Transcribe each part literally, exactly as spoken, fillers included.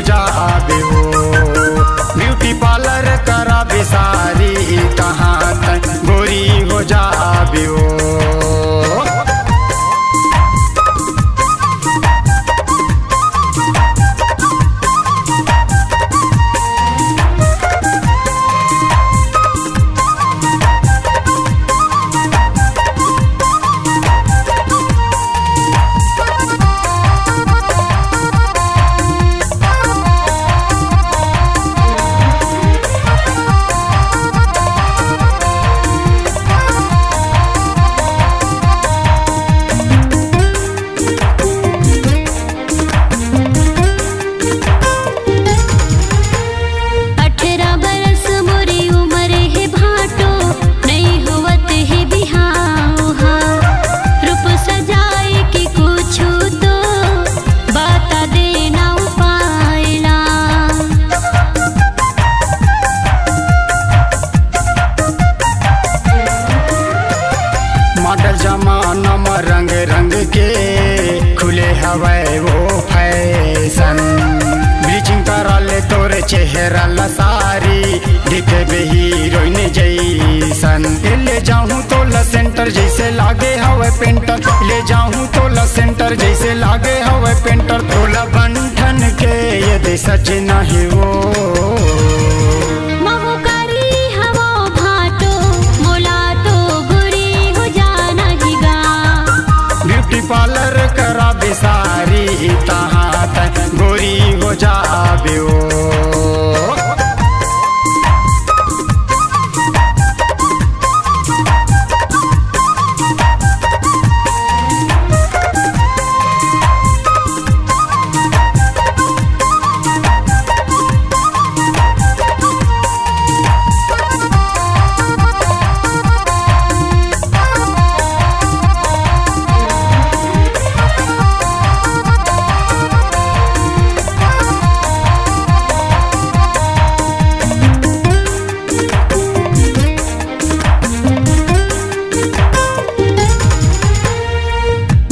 जाबे ओ। Beauty parlour कराबे सारी, तहाँ तैं गोरी हो जाबे ओ। अठारह बरस मोरी उमर हे भाटो, नइ होवत हे बिहाव हा। रूप सजाए के कुछु तो बता देना उपाय ला। मॉडल जमाना म रंग रंग के खुले हवय वो फैशन। ब्लीचिंग करा ले तोर चेहरा ला सारी, दिखबे हीरोइन जैसन। ले जाहूँ तोला सेंटर जैसे लागे हवय पेंटर, ले जाहूँ तोला सेंटर जैसे लागे हवय पेंटर। तोला बंठन के ये दे सजना हे वो। महू करी हवो भाटो, मोला तो गोरी हो जाना ही गा। ब्यूटी पार्लर कराबे सारी, तहाँ तैं गोरी हो जाबे ओ।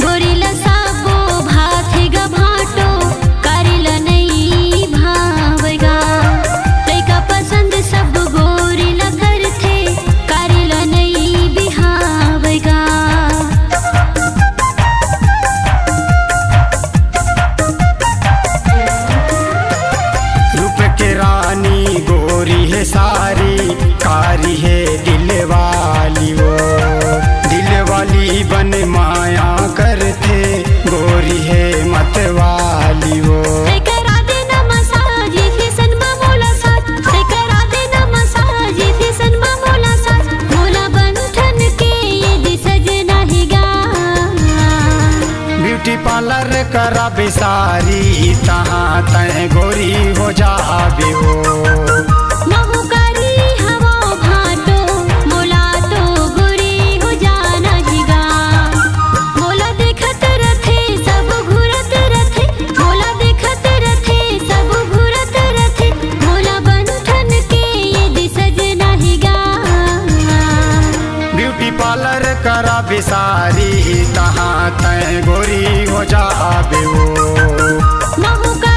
गोरी ला सबो भाथे ग भाटो, कारी ला नइ भावय गा। लइका पसंद सब गोरी ला करथे, कारी ला नइ बिहावय गा। रूप के रानी गोरी हे सारी, कारी हे दिल वाली वो। दिल वाली बन माया करथे, गोरी हे मत वाली वो। तैं करा देना मसाज, ये फैशन मा मोला साज। तैं करा देना मसाज, ये फैशन मा मोला साज। मोला बंठन के ये दे सजना हे गा। ब्यूटी पार्लर कराबे सारी, तहाँ तैं गोरी हो जाबे ओ। महू करी हवो भाटो, मोला तो गोरी हो जाना ही गा। मोला देखत रथे सब घूरत रथे, मोला देखत रथे सब घूरत रथे। मोला बंठन के ये दे सजना ही गा। ब्यूटी पार्लर कराबे सारी, तहाँ तैं गोरी हो जाबे ओ। महू का